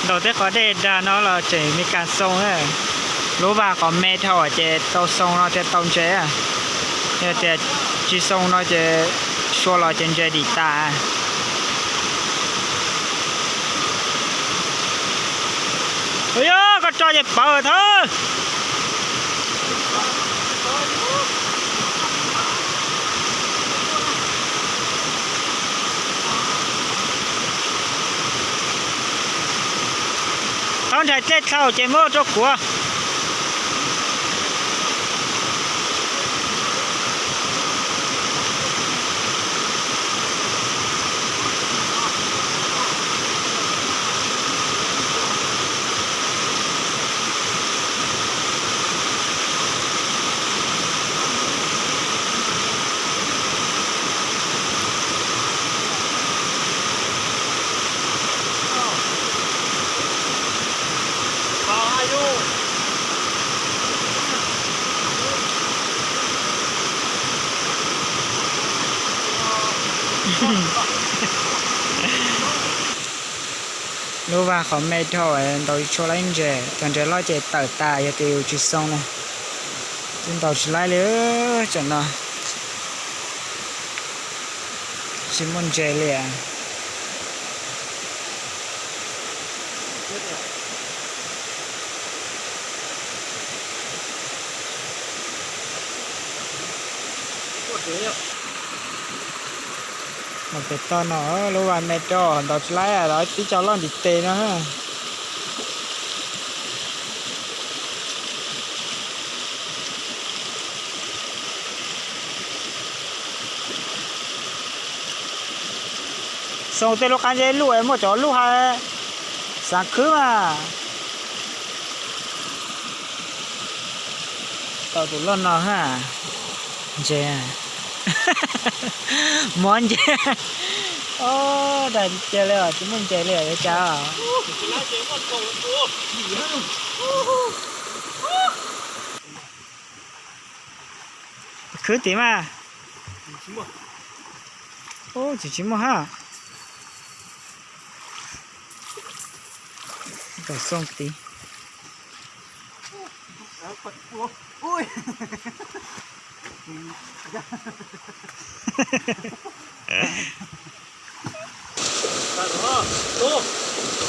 Ntaus tej qhov dej dag no los tseem me kas xoo na. Lub vaj qhov me dhau ces tau xoo no thiaj tau ntses. Yog tias tsis xoo no ces sua los ces ntses dim tas. Yog koj tso ces pawv thawb. Thaub nrhais dlej dlhau ces muab rau kuv. Lub vaj qhov me dhau ntaus tsis tshua laib ntses, cov ntses loj ces tawm tas yog tias yus tsis xoo na. Twb ntaus tsis laib li, tsam no tsis muaj ntses li. Mus pem toj no, lub vaj me rau ntaus tsis laib los tib co loj ntim tes no. Xoo tej lub qab ntse luj es muaj cov lub ha xav khwb mas. Tau tus loj no ha. Ntses, mov ntses. Dag tiag li os, tsis muaj ntses li os, yuav cas. Khwb tim mas. Ub, tsis tsis muaj hab. Kom xoo tid.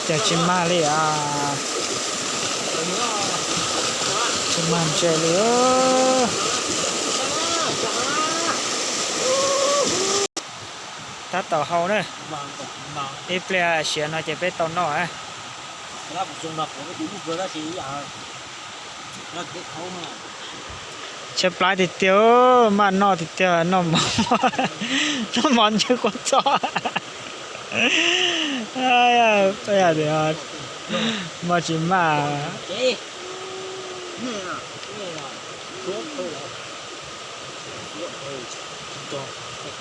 Cas tsis mag li as. Tsis mag ntses li. Tab tom hau na. Ib pliag siav no ces peb tau noj. Tshaib plab tiag tiag, maj noj tiag tiag, noj mov, noj mov ntswg quav txob. Maj tsis maj.